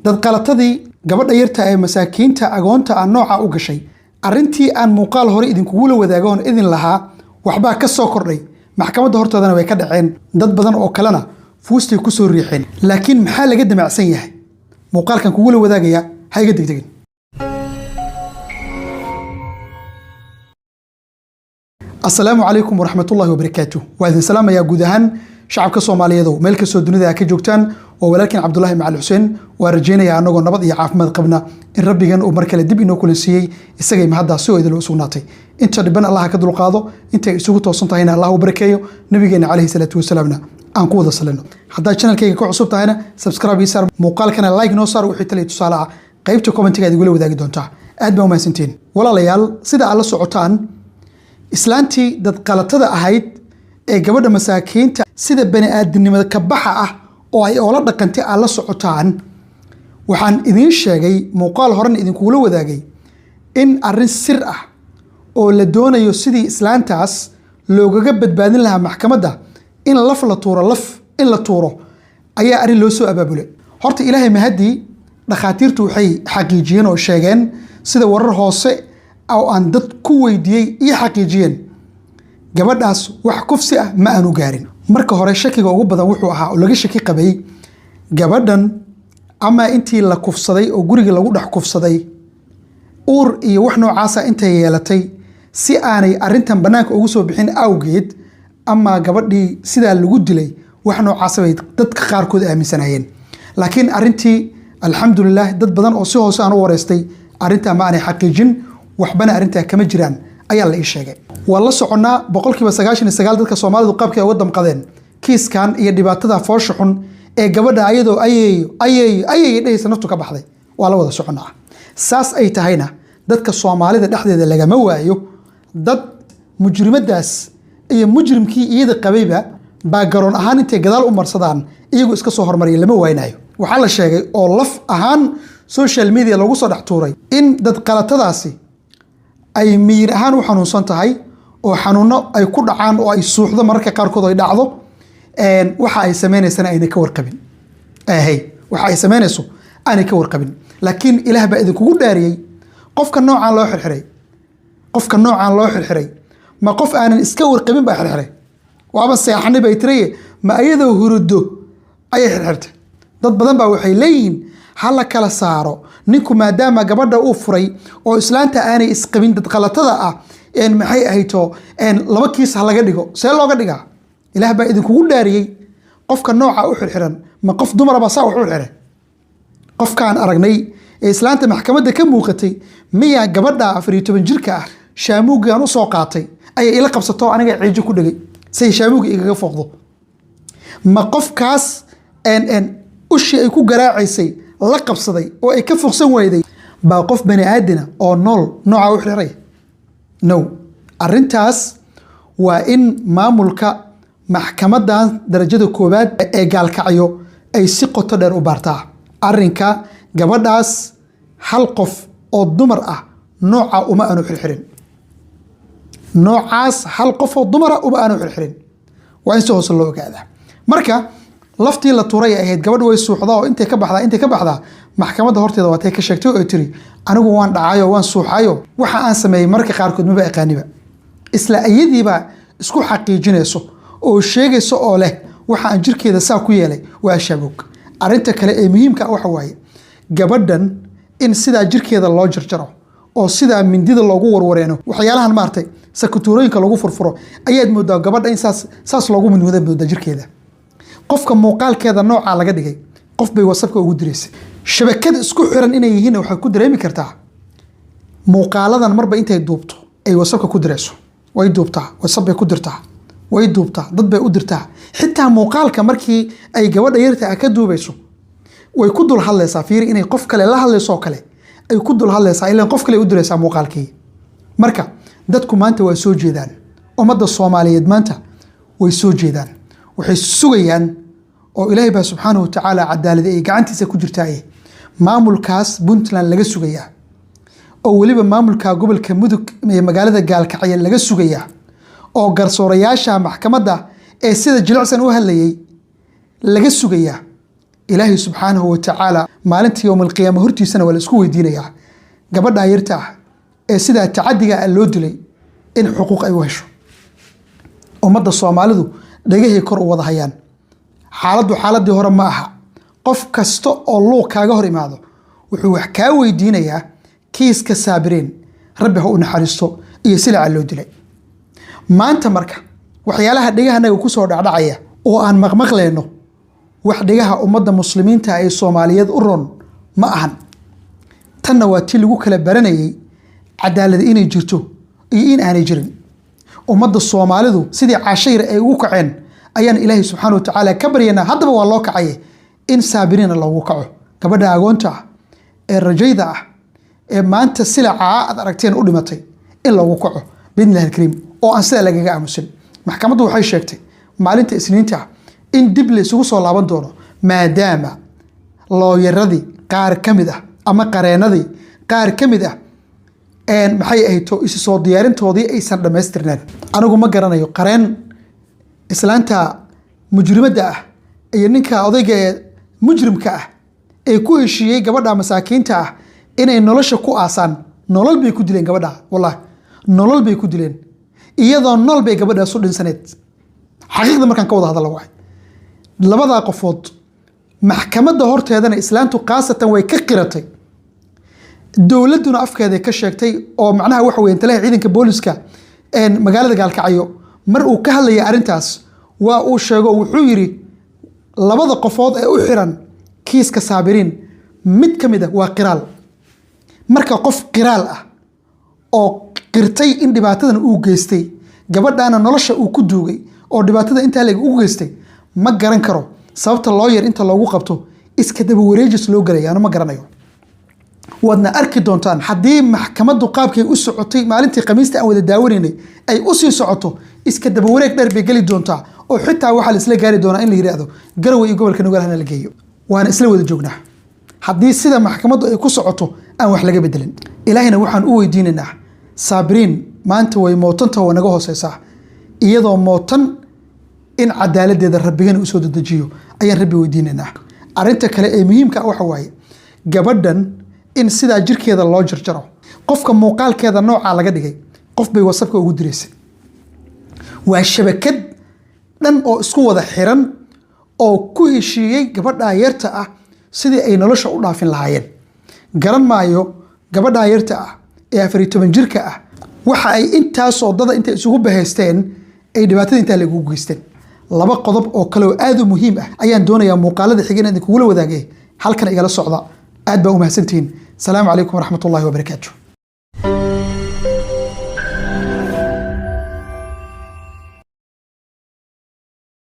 Dad qalatadii gabadha yarta ee masaakiinta agoonta ah nooca u gashay, arrintii aan muuqaal hore idinkugula wadaagoon idin lahaa waxbaa ka soo kordhay, maxkamadda hortoodana way ka dhaceen, dad badan oo kalena fuustay ku soo riixeen. Laakiin maxaa laga damacsan yahay? Muuqaalkan kugula wadaagaya, ha iga degdegin. Asalaamu calaykum waraxmatullahi wabarakaatu. Waa idin salaamayaa guud ahaan shacabka Soomaaliyeedow, meel kastoo dunida ka joogtaan. Waa walaalkiin Cabdulaahi Macali Xuseen. Waa rajaynayaa anagoo nabad iyo caafimaad qabna in Rabbigan uu mar kale dib inoo kulansiiyey. Isagay mahaddaasi oo idinla sugnaatay. Inta dhiban Allah ka dulqaado, intay isugu toosan tahayna Allah u barakeeyo. Nabigeena calayhi salaatu wasalaamna aan ku wada salino. Haddaad channelkayga ka cusub tahayna, subscribe ii saar, muuqaalkana like noo saar. Wixii taliya tusaale ah qaybta commentiga aad igula wadaagi doontaa. Aad baa umahadsantihiin, walaalayaal. Sida aad la socotaan, islaantii dad qalatada ahayd ee gabadha masaakiinta sida bani aadamnimada ka baxa ah oo ay oola dhaqantay aad la socotaan, waxaan idiin sheegay, muuqaal horena idinkugula wadaagay, in arrin sir ah oo la doonayo sidii islaantaas loogaga badbaadin lahaa maxkamadda in laf la tuuro, laf in la tuuro ayaa arrin loo soo abaabulay. Horta Ilaahay mahadii, dhakhaatiirtu waxay xaqiijiyeen oo sheegeen, sida warar hoose oo aan dad ku weydiiyey iyo xaqiijiyeen, gabadhaas wax kufsi ah ma aanu gaarin. Marka hore shakiga ugu badan wuxuu ahaa oo laga shaki qabay gabadhan ama intii la kufsaday oo guriga lagu dhex kufsaday uur iyo wax noocaasa intay yeelatay, si aanay arrintan bannaanka ugu soo bixin awgeed ama gabadhii sidaa lagu dilay. Wax noocaasa bay dadka qaarkood aaminsanayeen. Laakiin arrintii, alxamdulilah, dad badan oo si hoose aan u wareystay arrintaa ma aanay xaqiijin, waxbana arrintaa kama jiraan ayaa la ii sheegay. Waan la soconnaa 99% dadka Soomaalidu qaabkay uga damqadeen kiiskan iyo dhibaatada foosha xun ee gabadha ayadoo ayeeyo, ayeeyo, ayeeyo dhehaysa naftu ka baxday. Waa la wada soconnaa. Saas ay tahayna, dadka Soomaalida dhexdeeda lagama waayo dad mujrimadaas iyo mujrimkii iyada qabayba baa garoon ahaan intay gadaal u marsadaan iyagu iska soo hormariya. Lama waaynayo. Waxaa la sheegay oo laf ahaan social media loogu soo dhex tuuray in dad qalatadaasi ay miyir ahaan u xanuunsan tahay oo xanuuno ay ku dhacaan oo ay suuxdo mararka qaarkood ay dhacdo, waxa ay sameynaysana aynay ka warqabin. Hey, waxa ay samaynayso aanay ka warqabin. Laakiin Ilaah baa idinkugu dhaariyey, qofka noocaan loo xirxiray, qofka noocaan loo xirxiray, ma qof aanan iska warqabin baa xirxiray? Waaba seexanay bay tiraye, ma ayadoo hurudo ayay xirxirtay? Dad badan baa waxay leeyihiin ha la kala saaro ninku, maadaama gabadha uu furay oo islaanta aanay isqabin dadqalatada ah. Maxay ahayto, laba kiis ha laga dhigo. See looga dhigaa? Ilaah baa idinkugu dhaariyey, qofka nooca u xirxiran ma qof dumaraba saa wax u xirxiray? Qofkaan aragnay ee islaanta maxkamadda ka muuqatay miyaa gabadha 14 jirka ah shaamuugaan usoo qaatay ayay ila qabsato, aniga ciijo ku dhegay say shaamuuga igaga fooqdo? Ma qofkaas ushii ay ku garaacaysay la qabsaday oo ay ka foqsan wayday baa qof bani aadina oo nool nooca u xirxiray? No. Arrintaas waa in maamulka maxkamadan darajada koowaad ee Gaalkacyo ay si qoto dheer u baartaa arrinka gabadhaas. Hal qof oo dumar ah nooca uma aanu xirxirin. Noocaas hal qof oo dumara uma aanu xirxirin. Waa in si hoose loo ogaadaa. Marka laftii la tuuray ay ahayd gabadha way suuxdaa oo intay ka baxdaa, intay ka baxdaa maxkamadda horteeda waatay ka sheegtay oo tiri: "Anigu waan dhacayo, waan suuxayo, waxa aan sameeyey mararka qaarkood maba aqaaniba." Isla iyadiibaa isku xaqiijinayso oo sheegayso oo leh waxa aan jirkeeda saa ku yeelay waa shaboog. Arrinta kale ee muhiimka ah waxa waaye, gabadhan in sidaa jirkeeda loo jarjaro oo sidaa mindida loogu warwareeno, waxyaalahan maartay sakutuurooyinka lagu furfuro ayaad moodaa gabadha in saas saas loogu mudmuda moodaa jirkeeda. Qofka muuqaalkeeda noocaa laga dhigay qof bay WhatsAppka ugu diraysay. Shabakad isku xiran inay yihiinna waxaad ku dareemi kartaa muuqaaladan marba intay duubto ay WhatsAppka ku dirayso. Way duubtaa, WhatsApp bay ku dirtaa, way duubtaa, dad bay u dirtaa. Xitaa muuqaalka markii ay gabadha yarta ah ka duubayso way ku dul hadlaysaa. Fiiri, inay qof kale la hadlayso oo kale ay ku dul hadlaysaa, ilaan qof kale u diraysaa muuqaalkii. Marka dadku maanta waa soo jeedaan. Ummadda Soomaaliyeed maanta way soo jeedaan, waxay sugayaan oo Ilaahay baa subxaanahu watacaala cadaaladi ay gacantiisa ku jirtaaye maamulkaas Puntland laga sugayaa, oo weliba maamulka gobolka Mudug ee magaalada Gaalkacyo laga sugayaa, oo garsoorayaasha maxkamadda ee sida jilicsan u hadlayay laga sugayaa. Ilaahay subxaanahu watacaala maalinta yowmalqiyaama hortiisana waa la isku weydiinayaa gabadhaa yarta ah ee sidaa tacadiga ah loo dilay in xuquuq ay u hesho. Ummadda Soomaalidu dhagahay kor u wada hayaan. Xaaladdu xaaladii hore ma aha. Qof kasta oo luuq kaaga hor imaado wuxuu wax kaa weydiinayaa kiiska Saabiriin, Rabbi ha u naxariisto, iyo silaca loo dilay maanta. Marka waxyaalaha dhegahanaga kusoo dhacdhacaya oo aan maqmaqleyno, wax dhegaha ummadda Muslimiinta ee Soomaaliyeed u roon ma ahan. Tanna waa tii lagu kala baranayay cadaalad inay jirto iyo in aanay jirin. Ummadda Soomaalidu sidii Caashayr ay ugu kaceen ayaan Ilaahay subxaana watacaala ka baryaynaa, haddaba waa loo kacaye, in Saabiriina loogu kaco, gabadha agoonta ah ee rajayda ah ee maanta silacaa aad aragteen u dhimatay, in loogu kaco biidnillahi alkariim oo aan sidaa lagaga aamusin. Maxkamaddu waxay sheegtay maalinta Isniinta ah in dib la isugu soo laaban doono, maadaama looyaradii qaar ka mid ah ama qareenadii qaar ka mid ah maxay ahayto isu soo diyaarintoodii aysan dhammaystirneen. Anigu ma garanayo qareen islaanta mujrimadda ah iyo ninka odayga ee mujrimka ah ee ku heshiiyey gabadha masaakiinta ah inay nolosha ku aasaan. Nolol bay ku dileen gabadha, wallahi nolol bay ku dileen. Iyadoo nool bay gabadhaas u dhinsaneed. Xaqiiqda markaan ka wada hadalla, waay labadaa qofood maxkamadda horteedana islaantu khaasatan way ka qiratay, dowladduna afkeeday ka sheegtay, oo macnaha waxa weeye taliyaha ciidanka booliska magaalada Gaalkacyo mar uu ka hadlayay arrintaas waa uu sheego. Wuxuu yidhi labada qofood ee u xiran kiiska Saabiriin mid ka mid ah waa qiraal. Marka qof qiraal ah oo qirtay in dhibaatadan uu geystay, gabadhaana nolosha uu ku duugay, oo dhibaatada intaa leeg u geystay, ma garan karo sababta loo yar inta loogu qabto iska daba wareejis loo gelaya. Anu ma garanayo. Waadna arki doontaan haddii maxkamaddu qaabkay u socotay maalintii Khamiista aan wada daawanaynay ay usii socoto, iska daba wareeg dheer bay geli doontaa, oo xitaa waxaa la isla gaari doonaa in la yidhaahdo Garowe iyo gobolka Nugaal hana la geeyo. Waana isla wada joognaa haddii sida maxkamaddu ay ku socoto aan wax laga bedelin. Ilaahina waxaan u weydiinaynaa Saabiriin maanta way mootanta, waa naga hooseysaa iyadoo mootan, in cadaaladeeda Rabbigana usoo dedejiyo ayaan Rabbi weydiinaynaa. Arrinta kale ee muhiimka ah waxa waaye gabadhan in sidaa jirkeeda loo jarjaro, qofka muuqaalkeeda noocaa laga dhigay qof bay WhatsAppka ugu diraysay. Waa shabakad dhan oo isku wada xiran oo ku heshiiyey gabadhaa yarta ah sidii ay nolosha u dhaafin lahaayeen. Garan maayo gabadhaa yarta ah ee 14 jirka ah waxa ay intaasoo dada intay isugu bahaysteen ay dhibaatada intaa lagugu geysteen. Laba qodob oo kale oo aad u muhiim ah ayaan doonayaa muuqaalada xiga inaan idinkugula wadaagay. Halkan igala socda. Aad baa u mahadsantihiin. Salaamu calaykum waraxmatullahi wabarakaatu.